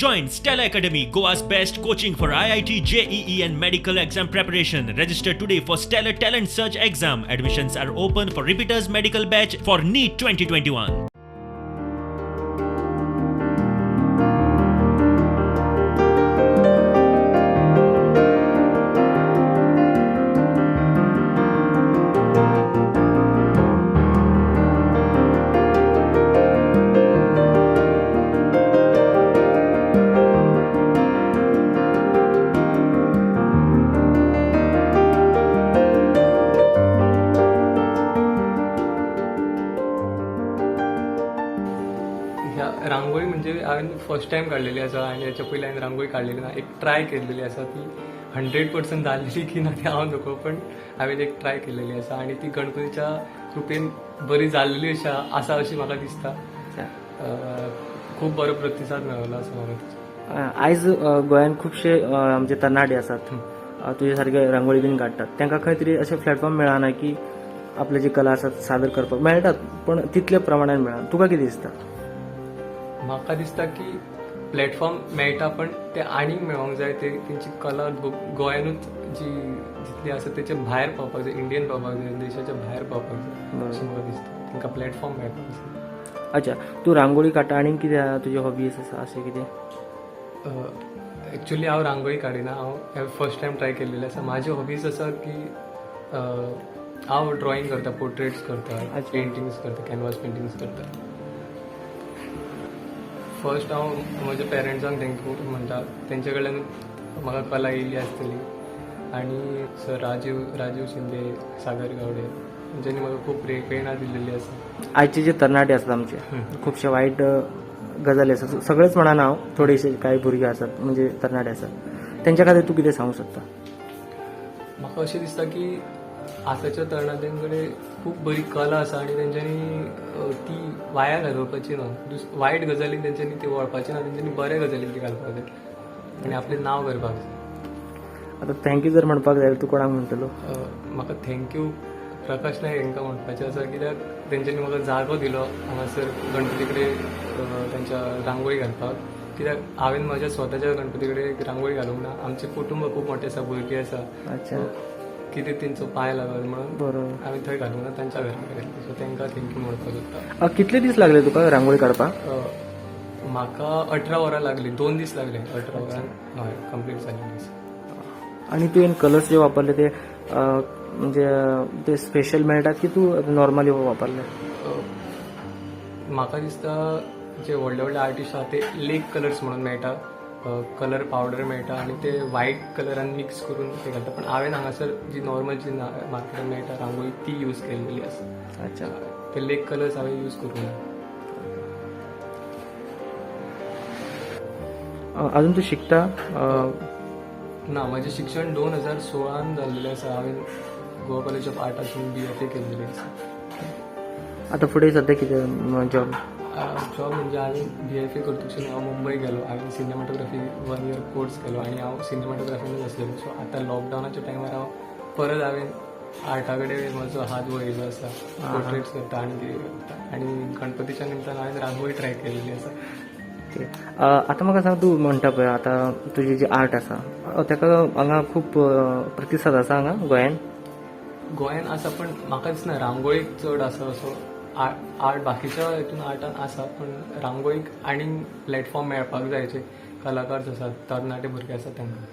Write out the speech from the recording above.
Join Stellar Academy, Goa's best coaching for IIT, JEE and medical exam preparation. Register today for Stellar Talent Search exam. Admissions are open for repeaters medical batch for NEET 2021. ह्या रांगोळी म्हणजे हांवें first time काडलेली आसा आनी हेच्या पयलीं हांवें रांगोळी काडलेली ना. एक ट्राय केल्लेली आसा, ती 100% जाल्ली की ना ती हांव नको, पण हांवें एक ट्राय केलेली आसा आनी ती गणपतीच्या कृपेन बरी जाल्लेली अशी आसा अशी म्हाका दिसता. खूब बरो प्रतिसाद मेळ्ळो आसा म्हाका तेचो. आयज गोंयांत खुबशे आमचे तरणाटे आसात, तुजे सारके रांगोळी बीन काडटात, तांकां खंय तरी अशें प्लॅटफॉर्म मेळना की आपली जी कला आसा सादर करपाक मेळटात, पण तितले प्रमाणान मेळना. तुका कितें दिसता? म्हाका दिसता की प्लॅटफॉर्म मेळटा पण ते आनीक मेळोंक जाय. ते तेंची कला गोंयानूच जी जितली आसा तेचे भायर पावपाक जाय, इंडियन पावपाक जाय, देशाच्या भायर पावपाक जाय अशें म्हाका दिसता. तांकां प्लॅटफॉर्म मेळपाक जाय. अच्छा, तूं रांगोळी काडटा, आनीक कितें तुजे हॉबीज आसा अशें कितें? एक्चुली हांव रांगोळी काडिना, हांव फर्स्ट टायम ट्राय केल्लेली आसा. म्हाजी हॉबीज आसा की हांव ड्रॉइंग करता, पोर्ट्रेट्स करता, पेंटिंग्स करता, कॅनवास पेंटिंग्स करता. फर्स्ट हांव म्हज्या पेरंट्सांक thank you म्हणटा, तेंचे कडल्यान म्हाका कला येयल्ली आसतली. आनी सर राजीव शिंदे, सागर गावडे तेंच्यांनी म्हाका खूब प्रेरणा दिल्लेली आसा. आयचे जे तरणाटे आसात आमचे, खुबशे वायट गजाली आसात, सगळेच म्हणना हांव, थोडेशे कांय भुरगे आसात म्हणजे तरणाटे आसात, तेंच्या खातीर तूं कितें सांगूंक शकता? म्हाका अशें दिसता की आतांच्या तरणाट्यां कडेन खूब बरी कला आसा आनी तेंच्यांनी ती वाया घालोवपाची ना, वायट गजालीन तेंच्यांनी ती वळपाची ना, तेंच्यांनी बऱ्या गजालीन ती घालपाक जाय आनी आपलें नांव करपाक जाय. आतां thank you जर म्हणपाक जाय तूं कोणाक म्हणटलो? म्हाका thank you Prakash Naik हांकां म्हणपाचें आसा, कित्याक तेंच्यांनी म्हाका जागो दिलो हांगासर गणपती कडेन तेंच्या रांगोळी घालपाक. कित्याक हांवें म्हज्या स्वताच्या गणपती कडेन रांगोळी घालूंक ना. आमचें कुटुंब खूब मोठें आसा, भुरगीं आसा, कितें तेंचो पांय लागत म्हणून हांवें थंय घालूंक ना, तांच्या घरा कडेन. सो तांकां thank you म्हणपाक सोदता. कितले दीस लागले तुका रांगोळी काडपाक? म्हाका 18 वरां लागली, 2 दीस लागले. 18 वरां हय कंप्लीट जालें दीस. आनी तुवें कलर्स जे वापरले ते म्हणजे ते स्पेशल मेळटात की तूं नॉर्मली वापरले? म्हाका दिसता जे व्हडले व्हडले आर्टिस्ट आसा ते लेक कलर्स म्हणून मेळटा, कलर पावडर मेळटा आनी ते व्हायट कलरान मिक्स करून ते घालता. पण हांवें हांगासर जी नॉर्मल जी मार्केटान मेळटा रांगोळी ती यूज केल्लेली आसा. ते लेक कलर्स हांवें यूज करूंक ना. अजून तूं शिकता? ना, म्हजें शिक्षण 2016 जाल्लेलें आसा. हांवें गोवा कॉलेज ऑफ आर्टासून BFA केल्लेली आसा. आतां फुडें सद्या कितें जॉब? जॉब म्हणजे हांवें BFA करतकच हांव मुंबय गेलो. हांवें सिनेमाटोग्राफी 1 इयर कोर्स केलो आनी हांव सिनेमाटोग्राफीनूच आसलेलो. सो आतां लॉकडावनाच्या टायमार हांव परत हांवें आर्टा कडेन म्हजो हात वळयलो आसा, पोर्ट्रेट्स करता आनी कितें करता. आनी गणपतीच्या निमतान हांवें रांगोळी ट्राय केल्ली आसा. आतां म्हाका सांग, तूं म्हणटा पळय आतां तुजी जी आर्ट आसा ताका हांगा खूब प्रतिसाद आसा हांगा गोंयान? गोंयान आसा, पण म्हाका दिसना रांगोळीक चड आसा असो. आर्ट बाकीच्या हितून आर्टान आसा, पण रांगोळीक आनीक प्लॅटफॉर्म मेळपाक जाय, जे कलाकार आसात, तरणाटे भुरगे आसात तांकां.